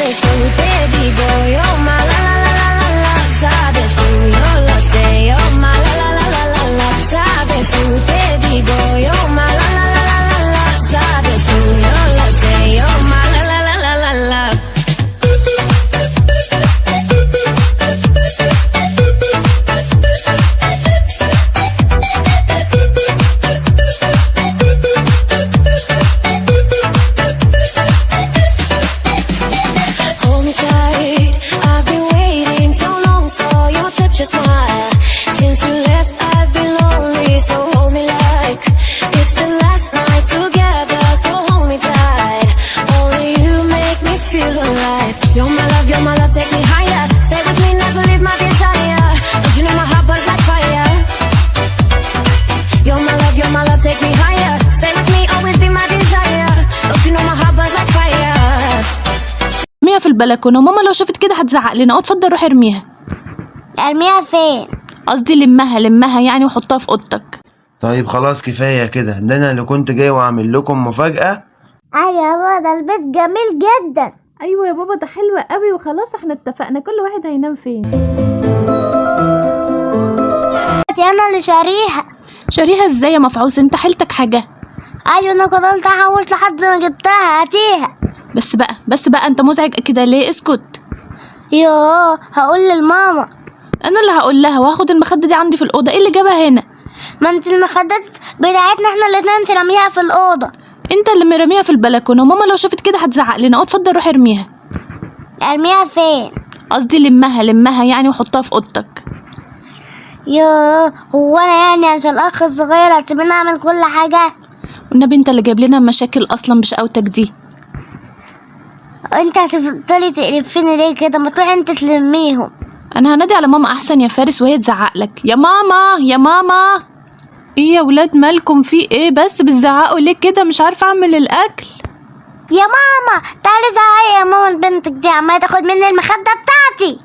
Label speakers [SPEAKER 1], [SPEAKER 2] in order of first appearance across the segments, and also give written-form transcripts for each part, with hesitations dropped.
[SPEAKER 1] Sabes tú, te digo yo ma la la la la la la. Sabes tú, yo lo sé, yo ma la la la la la la. Sabes tú, te digo yo ma la la la la la la. Sabes tú, yo lo sé, yo ma la la la la la la. Hold me tight. I've been waiting so long for your touch, your smile. Since you left, I've been lonely. So hold me like it's the last night together. So hold me tight. Only you make me feel alive. You're my love, take me higher. Stay with me, never leave my desire. Don't you know my heart burns like fire? You're my love, take me higher. Stay with me, always be my desire. Don't you know my heart burns like fire?
[SPEAKER 2] ارميها في البلكونه، ماما لو شافت كده هتزعق لنا. اه اتفضل روح ارميها.
[SPEAKER 3] ارميها فين؟
[SPEAKER 2] قصدي لمها لمها يعني وحطها في اوضتك.
[SPEAKER 4] طيب خلاص كفاية كده، ده انا اللي كنت جاي واعمل لكم مفاجأة.
[SPEAKER 3] ايوه يا بابا، ده البيت جميل جدا.
[SPEAKER 2] ايوه يا بابا ده حلو قوي. وخلاص احنا اتفقنا كل واحد هينام فين.
[SPEAKER 3] دي انا اللي شاريها.
[SPEAKER 2] شاريها ازاي يا مفعوص؟ انت حيلتك حاجة؟
[SPEAKER 3] ايوه انا فضلت احوش لحد ما جبتها. هاتيها.
[SPEAKER 2] بس بقى بس بقى، انت مزعج كده ليه؟ اسكت.
[SPEAKER 3] يوه هقول للماما.
[SPEAKER 2] انا اللي هقول لها، وهاخد المخدة دي عندي في الاوضة. ايه اللي جابها هنا؟
[SPEAKER 3] ما انت المخدات بتاعتنا احنا الاتنين ترميها في الاوضة.
[SPEAKER 2] انت اللي مرميها في البلكونه، ماما لو شافت كده هتزعق لنا. اه اتفضل روح ارميها.
[SPEAKER 3] ارميها فين؟
[SPEAKER 2] قصدي لمها لمها يعني وحطها في اوضتك.
[SPEAKER 3] يوه هو انا يعني عشان الاخ الصغير هتسيبني اعمل كل حاجة؟
[SPEAKER 2] والنبي انت اللي جايب لنا مشاكل اصلا بشقاوتك دي.
[SPEAKER 3] انت هتفضلي تقرفيني ليه كده؟ ما تروحي انت تلميهم.
[SPEAKER 2] انا هنادي على ماما احسن يا فارس وهي تزعق لك. يا ماما يا ماما. ايه يا ولاد مالكم في ايه بس بتزعقوا ليه كده؟ مش عارفه اعمل الاكل.
[SPEAKER 3] يا ماما تعالي زعقي يا ماما، بنتك دي عماله تاخد مني المخدة بتاعتي.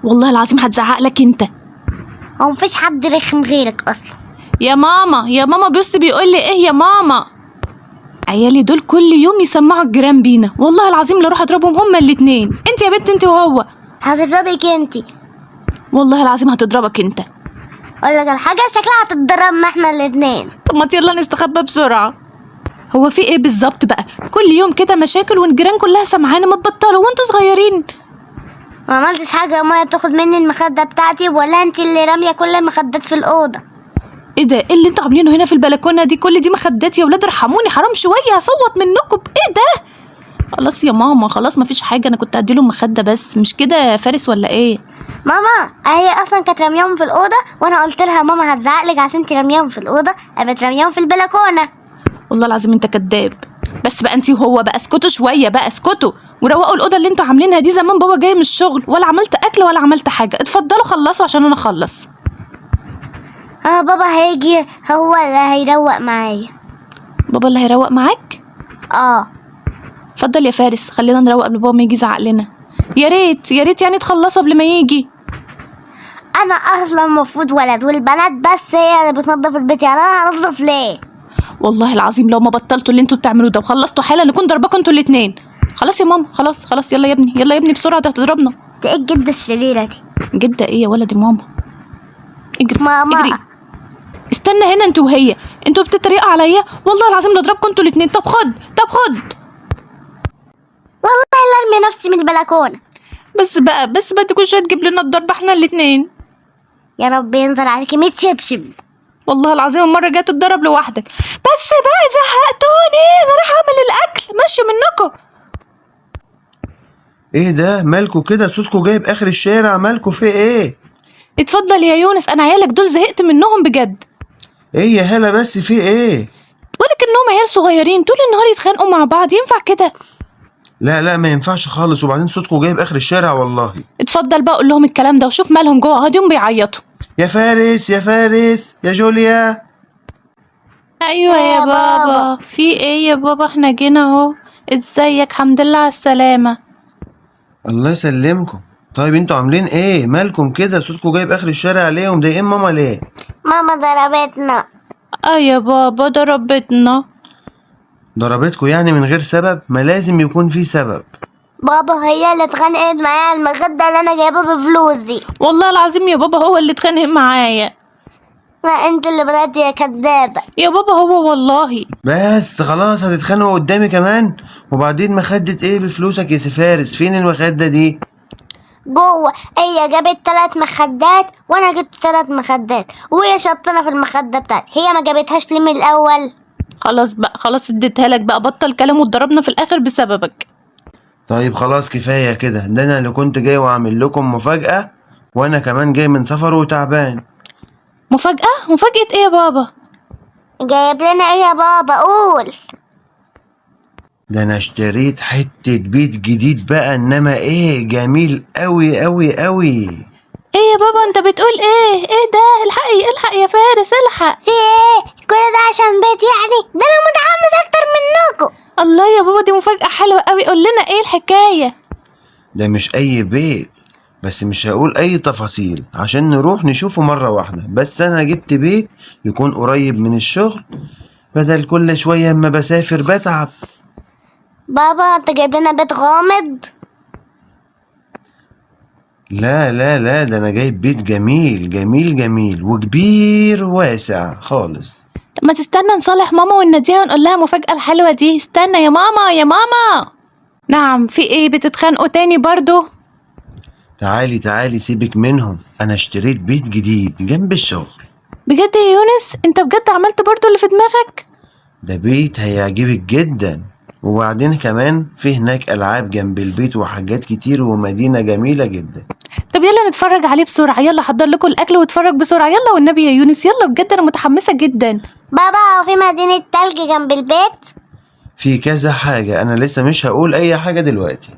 [SPEAKER 2] والله العظيم هتزعق لك انت.
[SPEAKER 3] هو مفيش حد رخم غيرك اصلا.
[SPEAKER 2] يا ماما يا ماما بص بيقول لي ايه يا ماما. عيالي دول كل يوم يسمعوا الجيران بينا، والله العظيم لا اروح اضربهم هما الاتنين. انت يا بنت انت وهو.
[SPEAKER 3] هتضربك انتي.
[SPEAKER 2] والله العظيم هتضربك انت.
[SPEAKER 3] اقول لك على حاجة، شكلها هتتضربنا احنا الاتنين.
[SPEAKER 2] طب ما يلا نستخبى بسرعة. هو في ايه بالظبط بقى؟ كل يوم كده مشاكل والجيران كلها سمعانه، ما تبطلوا وانتوا صغيرين.
[SPEAKER 3] ما عملتش حاجة يا ماما تاخد مني المخدة بتاعتي، ولا انت اللي راميه كل المخدات في الاوضة.
[SPEAKER 2] ايه ده؟ ايه اللي انتوا عاملينه هنا في البلكونه دي؟ كل دي مخدات يا ولاد، ارحموني حرام شوية هصوت منكم. ايه ده؟ خلاص يا ماما خلاص مفيش حاجة، انا كنت هديلهم مخده بس، مش كده يا فارس ولا ايه؟
[SPEAKER 3] ماما هي اصلا كانت رامياهم في الاوضة، وانا قلت لها ماما هتزعقلك عشان ترميهم في الاوضة، قامت رامياهم في البلكونه.
[SPEAKER 2] والله العظيم انت كداب. بس بقى انت وهو بقى اسكتوا شوية بقى، اسكتوا وروقوا الاوضة اللي انتوا عاملينها دي. زمان بابا جاي من الشغل ولا عملت اكل ولا عملت حاجة. اتفضلوا خلصوا عشان انا اخلص.
[SPEAKER 3] اه بابا هيجي هو اللي هيروق معايا.
[SPEAKER 2] بابا اللي هيروق معاك؟
[SPEAKER 3] اه.
[SPEAKER 2] اتفضل يا فارس خلينا نروق قبل بابا ما يجي يزعق لنا. يا ريت يا ريت يعني تخلصوا قبل ما يجي.
[SPEAKER 3] انا اصلا المفروض ولد، والبنات بس هي اللي بتنظف البيت، يعني انا هنظف ليه؟
[SPEAKER 2] والله العظيم لو ما بطلتوا اللي انتوا بتعملوه ده وخلصتوا حالا نكون ضربكم انتوا الاتنين. خلاص يا ماما خلاص خلاص، يلا يا ابني يلا يا ابني بسرعة ده هتضربنا.
[SPEAKER 3] ده ايه الجدة الشريرة دي؟
[SPEAKER 2] جده ايه يا ولدي؟ ماما اجري
[SPEAKER 3] ماما.
[SPEAKER 2] اجري. استنى هنا انتوا وهي، انتوا بتتريقوا عليا؟ والله العظيم لا اضربكم انتوا الاتنين. طب خد طب خد.
[SPEAKER 3] والله لا ارمي نفسي من البلكونه.
[SPEAKER 2] بس بقى بس بقى، كل شوية تجيب لنا الضرب احنا الاتنين.
[SPEAKER 3] يا رب ينزل عليكي 100 شبشب.
[SPEAKER 2] والله العظيم المرة الجاية تتضرب لوحدك. بس بقى زهقتوني، انا رايحة اعمل الاكل ماشية منكم.
[SPEAKER 4] ايه ده مالكوا كده؟ صوتكوا جايب اخر الشارع، مالكوا في ايه؟
[SPEAKER 2] اتفضل يا يونس، انا عيالك دول زهقت منهم بجد.
[SPEAKER 4] ايه يا هلا بس في ايه؟
[SPEAKER 2] ولكنهم عيال صغيرين طول النهار يتخانقوا مع بعض، ينفع كده؟
[SPEAKER 4] لا لا ما ينفعش خالص، وبعدين صوتكوا جايب اخر الشارع والله.
[SPEAKER 2] اتفضل بقى قول لهم الكلام ده وشوف مالهم جوه قاعدين بيعيطوا.
[SPEAKER 4] يا فارس يا فارس يا جوليا.
[SPEAKER 2] ايوه يا
[SPEAKER 3] يا
[SPEAKER 2] بابا.
[SPEAKER 3] بابا.
[SPEAKER 2] في ايه يا بابا؟ احنا جينا اهو. ازيك؟ الحمد لله على السلامة.
[SPEAKER 4] الله يسلمكم. طيب انتوا عاملين ايه؟ مالكم كده صوتكم جايب اخر الشارع ليه ومضايقين ماما ليه؟
[SPEAKER 3] ماما ضربتنا.
[SPEAKER 2] اه يا بابا ضربتنا.
[SPEAKER 4] ضربتكم يعني من غير سبب؟ ما لازم يكون في سبب.
[SPEAKER 3] بابا هي اللي اتخانقت معايا على المخدة اللي انا جايبها بفلوسي.
[SPEAKER 2] والله العظيم يا بابا هو اللي اتخانق معايا.
[SPEAKER 3] ما انت اللي بدأتي يا كدابة.
[SPEAKER 2] يا بابا هو والله.
[SPEAKER 4] بس خلاص، هتتخانقوا قدامي كمان؟ وبعدين مخدة ايه بفلوسك يا سي فارس؟ فين المخدة دي؟
[SPEAKER 3] جوه. هي جابت 3 مخدات وانا جبت 3 مخدات، وهي شطانة في المخدة بتاعتي. هي ما جابتهاش ليه من الاول؟
[SPEAKER 2] خلاص بقى، خلاص اديتها لك بقى، بطل كلام واتضربنا في الاخر بسببك.
[SPEAKER 4] طيب خلاص كفاية كده، ده انا اللي كنت جاي واعمل لكم مفاجأة، وانا كمان جاي من سفر وتعبان.
[SPEAKER 2] مفاجأة؟ مفاجأة ايه يا بابا؟
[SPEAKER 3] جايب لنا ايه يا بابا؟ قول.
[SPEAKER 4] ده انا اشتريت حتة بيت جديد بقى، انما ايه جميل قوي قوي قوي.
[SPEAKER 2] ايه يا بابا انت بتقول ايه؟ ايه ده؟ الحقي الحق يا فارس الحق.
[SPEAKER 3] في ايه كل ده عشان بيت يعني؟ ده انا متحمس اكتر منكم.
[SPEAKER 2] الله يا بابا دي مفاجأة حلوة قوي، قول لنا ايه الحكاية؟
[SPEAKER 4] ده مش اي بيت، بس مش هقول اي تفاصيل عشان نروح نشوفه مرة واحدة. بس انا جبت بيت يكون قريب من الشغل، بدل كل شوية اما بسافر بتعب.
[SPEAKER 3] بابا انت جايب لنا بيت غامض؟
[SPEAKER 4] لا لا لا، ده انا جايب بيت جميل جميل جميل وكبير واسع خالص.
[SPEAKER 2] طب ما تستنى نصالح ماما ونناديها ونقول لها المفاجأة الحلوة دي. استنى يا ماما يا ماما. نعم في ايه؟ بتتخانقوا تاني برضو؟
[SPEAKER 4] تعالي تعالي سيبك منهم، انا اشتريت بيت جديد جنب الشغل.
[SPEAKER 2] بجد يا يونس؟ انت بجد عملت برضو اللي في دماغك؟
[SPEAKER 4] ده بيت هيعجبك جدا، وبعدين كمان في هناك العاب جنب البيت وحاجات كتير ومدينة جميلة جدا.
[SPEAKER 2] طب يلا نتفرج عليه بسرعة، يلا حضر لكم الاكل واتفرج بسرعة، يلا والنبي يا يونس، يلا بجد انا متحمسة جدا.
[SPEAKER 3] بابا هو في مدينة تلج جنب البيت؟
[SPEAKER 4] في كذا حاجة، انا لسه مش هقول اي حاجة دلوقتي.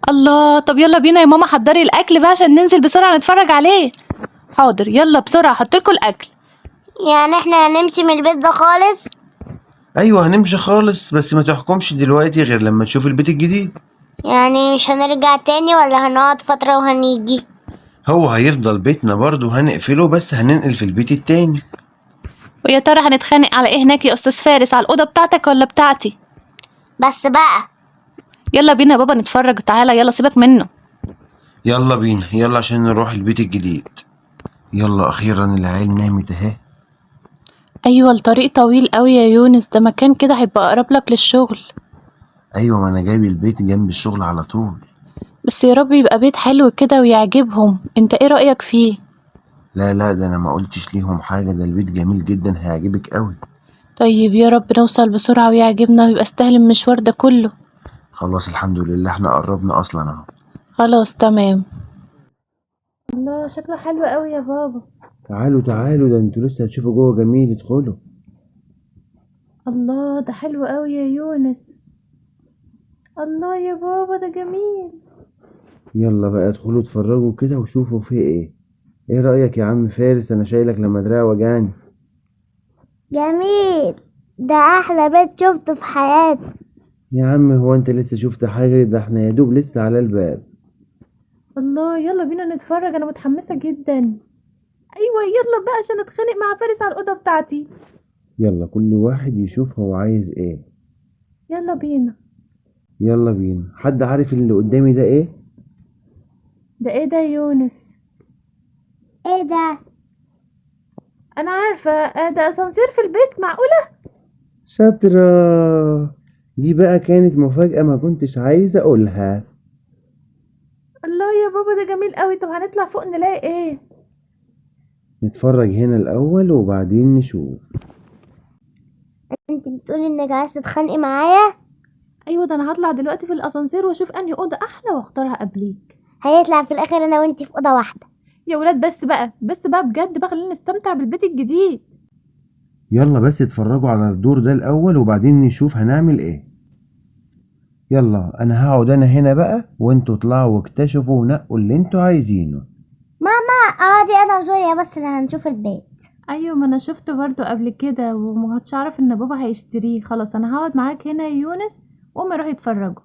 [SPEAKER 2] الله، طب يلا بينا يا ماما، حضري الاكل بقى عشان ننزل بسرعة نتفرج عليه. حاضر يلا بسرعة حط لكم الاكل.
[SPEAKER 3] يعني احنا هنمشي من البيت ده خالص؟
[SPEAKER 4] ايوه هنمشي خالص، بس ما تحكمش دلوقتي غير لما تشوف البيت الجديد.
[SPEAKER 3] يعني مش هنرجع تاني ولا هنقعد فترة وهنيجي؟
[SPEAKER 4] هو هيفضل بيتنا برضه هنقفله، بس هننقل في البيت التاني.
[SPEAKER 2] ويا ترى هنتخانق على ايه هناك يا استاذ فارس؟ على الاوضه بتاعتك ولا بتاعتي؟
[SPEAKER 3] بس بقى
[SPEAKER 2] يلا بينا يا بابا نتفرج، تعالى يلا سيبك منه.
[SPEAKER 4] يلا بينا، يلا عشان نروح البيت الجديد. يلا اخيرا العيال نامت اهي.
[SPEAKER 2] ايوه الطريق طويل قوي يا يونس، ده مكان كده هيبقى اقرب لك للشغل.
[SPEAKER 4] ايوه ما انا جايب البيت جنب الشغل على طول.
[SPEAKER 2] بس يا رب يبقى بيت حلو كده ويعجبهم. انت ايه رأيك فيه؟
[SPEAKER 4] لا لا، ده انا ما قلتش ليهم حاجه، ده البيت جميل جدا هيعجبك قوي.
[SPEAKER 2] طيب يا رب نوصل بسرعة ويعجبنا ويبقى استاهل المشوار ده كله.
[SPEAKER 4] خلاص الحمد لله احنا قربنا اصلا اهو.
[SPEAKER 2] خلاص تمام. الله شكله حلو قوي يا بابا.
[SPEAKER 4] تعالوا تعالوا، ده انتوا لسه هتشوفوا جوه جميل، ادخلوا.
[SPEAKER 2] الله ده حلو قوي يا يونس. الله يا بابا ده جميل.
[SPEAKER 4] يلا بقى ادخلوا اتفرجوا كده وشوفوا فيه ايه. ايه رأيك يا عم فارس؟ انا شايلك لما دراعي وجعني.
[SPEAKER 3] جميل، ده احلى بيت شفته في حياتي.
[SPEAKER 4] يا عم هو انت لسه شفت حاجة؟ ده احنا يا دوب لسه على الباب.
[SPEAKER 2] الله يلا بينا نتفرج، انا متحمسة جدا. ايوه يلا بقى عشان اتخانق مع فارس على الأوضة بتاعتي.
[SPEAKER 4] يلا كل واحد يشوف هو عايز ايه.
[SPEAKER 2] يلا بينا.
[SPEAKER 4] يلا بينا. حد عارف اللي قدامي ده ايه؟
[SPEAKER 2] ده ايه ده يا يونس؟
[SPEAKER 3] ايه ده؟
[SPEAKER 2] انا عارفة، ده اسانسير في البيت. معقولة؟
[SPEAKER 4] شاطرة، دي بقى كانت مفاجأة ما كنتش عايزة اقولها.
[SPEAKER 2] الله يا بابا ده جميل قوي. طب هنطلع فوق نلاقي ايه؟
[SPEAKER 4] نتفرج هنا الاول وبعدين نشوف.
[SPEAKER 3] انت بتقولي انك عايزه تتخانقي معايا؟
[SPEAKER 2] ايوه ده انا هطلع دلوقتي في الاسانسير واشوف انهي اوضه احلى واختارها قبليك.
[SPEAKER 3] هيطلع في الاخر انا وانت في اوضه واحده.
[SPEAKER 2] يا ولاد بس بقى، بس بقى بجد بقى، خلينا نستمتع بالبيت الجديد.
[SPEAKER 4] يلا بس اتفرجوا على الدور ده الاول وبعدين نشوف هنعمل ايه. يلا انا هقعد انا هنا بقى، وانتوا اطلعوا واكتشفوا ونقوا اللي انتوا عايزينه.
[SPEAKER 3] ماما اقعدي انا وجوليا بس اللي هنشوف البيت.
[SPEAKER 2] ايوه ما انا شفته برضو قبل كده وما كنتش اعرف ان بابا هيشتريه. خلاص انا هقعد معاك هنا يا يونس وهم يروحوا يتفرجوا.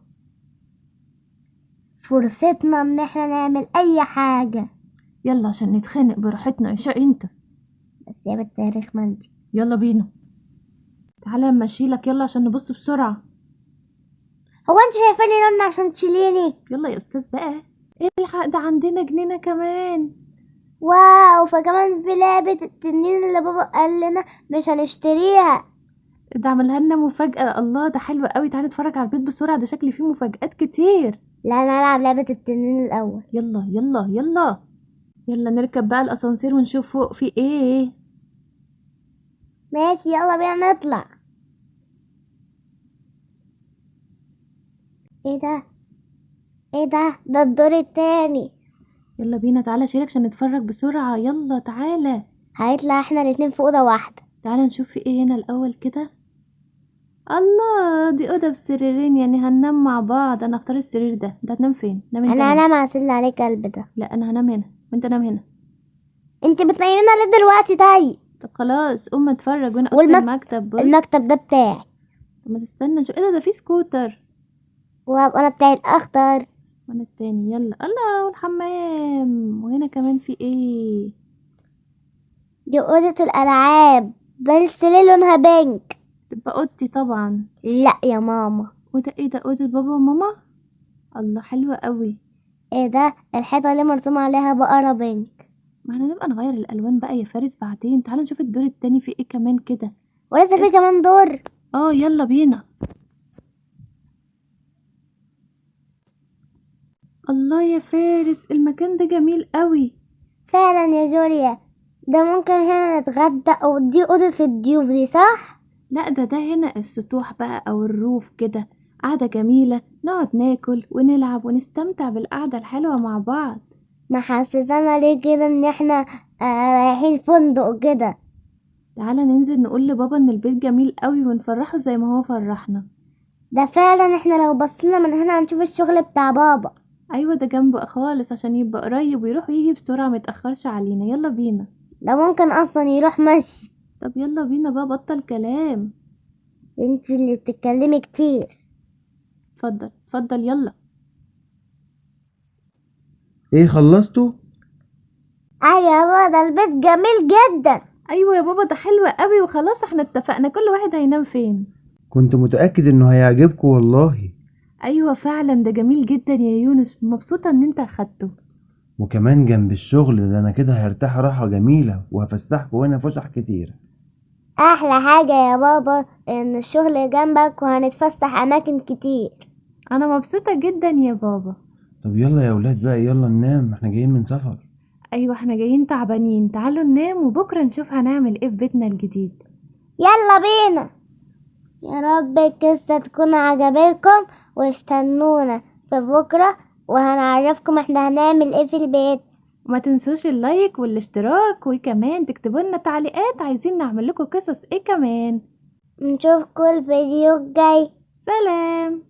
[SPEAKER 3] فرصتنا ان احنا نعمل اي حاجه.
[SPEAKER 2] يلا عشان نتخانق براحتنا يا شقي انت.
[SPEAKER 3] بس يا بنت يا رخمه انت.
[SPEAKER 2] يلا بينا، تعالى اما اشيلك، يلا عشان نبص بسرعه.
[SPEAKER 3] هو انت شايفاني نون عشان تشيليني؟
[SPEAKER 2] يلا يا استاذ بقى. الحق ده عندنا جنينة كمان.
[SPEAKER 3] wow، فكمان في لعبة التنين اللي بابا قال لنا مش هنشتريها.
[SPEAKER 2] ده عملها لنا مفاجأة. الله ده حلو قوي، تعالي نتفرج على البيت بسرعة، ده شكل فيه مفاجآت كتير.
[SPEAKER 3] لا انا هلعب لعبة التنين الاول.
[SPEAKER 2] يلا يلا يلا يلا نركب بقى الاسانسير ونشوف فوق في ايه.
[SPEAKER 3] ماشي يلا بينا نطلع. ايه ده؟ ايه ده؟ ده الدور التاني.
[SPEAKER 2] يلا بينا، تعالى شيلك عشان نتفرج بسرعة. يلا تعالى.
[SPEAKER 3] هيطلع احنا الاتنين في اوضة واحدة.
[SPEAKER 2] تعالى نشوف في ايه هنا الاول كده. الله، دي اوضة بسريرين، يعني هننام مع بعض. انا اختار السرير ده. انت هتنام فين؟ نام انت
[SPEAKER 3] انا
[SPEAKER 2] هنا.
[SPEAKER 3] هنام على السرير عليه كلب ده.
[SPEAKER 2] لا انا هنام هنا وانت نام هنا.
[SPEAKER 3] انت بتنيمينا ليه دلوقتي؟ طيب
[SPEAKER 2] طب خلاص قوم اتفرج وانا اوضة المكتب. بص
[SPEAKER 3] المكتب ده بتاعي.
[SPEAKER 2] طب ما تستنى نشوف ايه ده. ده في سكوتر.
[SPEAKER 3] وهبقى انا بتاعي الاخضر.
[SPEAKER 2] وانا التاني. يلا. الله، والحمام. وهنا كمان في ايه؟
[SPEAKER 3] دي اوضة الالعاب، بس ليه لونها pink؟
[SPEAKER 2] تبقى اوضتي طبعا.
[SPEAKER 3] لا يا ماما.
[SPEAKER 2] وده ايه ده؟ اوضة بابا وماما. الله حلوة قوي.
[SPEAKER 3] ايه ده؟ الحيطة اللي مرسوم عليها بقرة pink.
[SPEAKER 2] ما احنا نبقى نغير الالوان بقى يا فارس بعدين. تعالى نشوف الدور التاني في ايه كمان كده.
[SPEAKER 3] ولسه في كمان دور.
[SPEAKER 2] يلا بينا. الله يا فارس، المكان ده جميل قوي.
[SPEAKER 3] فعلا يا جوليا، ده ممكن هنا نتغدى، او دي اوضة الضيوف دي صح؟
[SPEAKER 2] لا ده هنا السطوح بقى او الروف كده، قعدة جميلة نقعد ناكل ونلعب ونستمتع بالقعدة الحلوة مع بعض.
[SPEAKER 3] ما حسسنا ليه كده ان احنا رايحين فندق كده؟
[SPEAKER 2] تعالى ننزل نقول لبابا ان البيت جميل قوي ونفرحه زي ما هو فرحنا.
[SPEAKER 3] ده فعلا احنا لو بصينا من هنا هنشوف الشغل بتاع بابا.
[SPEAKER 2] ايوه ده جنبه خالص عشان يبقى قريب ويروح ويجي بسرعة ما يتأخرش علينا. يلا بينا.
[SPEAKER 3] ده ممكن اصلا يروح مشي.
[SPEAKER 2] طب يلا بينا بقى، بطل كلام.
[SPEAKER 3] انت اللي بتتكلمي كتير.
[SPEAKER 2] اتفضل اتفضل يلا.
[SPEAKER 4] ايه خلصتوا؟
[SPEAKER 3] ايوه يا بابا، ده البيت جميل جدا.
[SPEAKER 2] ايوه يا بابا ده حلو قوي. وخلاص احنا اتفقنا كل واحد هينام فين.
[SPEAKER 4] كنت متأكد انه هيعجبكم والله.
[SPEAKER 2] ايوه فعلا ده جميل جدا يا يونس، مبسوطة ان انت اخدته.
[SPEAKER 4] وكمان جنب الشغل ده، انا كده هرتاح راحة جميلة وهفسحكم وانا فسح كتير.
[SPEAKER 3] احلى حاجة يا بابا ان الشغل جنبك وهنتفسح اماكن كتير.
[SPEAKER 2] انا مبسوطة جدا يا بابا.
[SPEAKER 4] طب يلا يا ولاد بقى، يلا ننام، احنا جايين من سفر.
[SPEAKER 2] ايوه احنا جايين تعبانين، تعالوا ننام وبكرة نشوف هنعمل ايه في بيتنا الجديد.
[SPEAKER 3] يلا بينا. يا رب القصة تكون عجبتكم، واستنونا في بكرة وهنعرفكم احنا هنعمل ايه في البيت.
[SPEAKER 2] وما تنسوش اللايك والاشتراك، وكمان تكتبوا لنا تعليقات عايزين نعمل لكم قصص ايه كمان.
[SPEAKER 3] نشوفكم الفيديو الجاي.
[SPEAKER 2] سلام.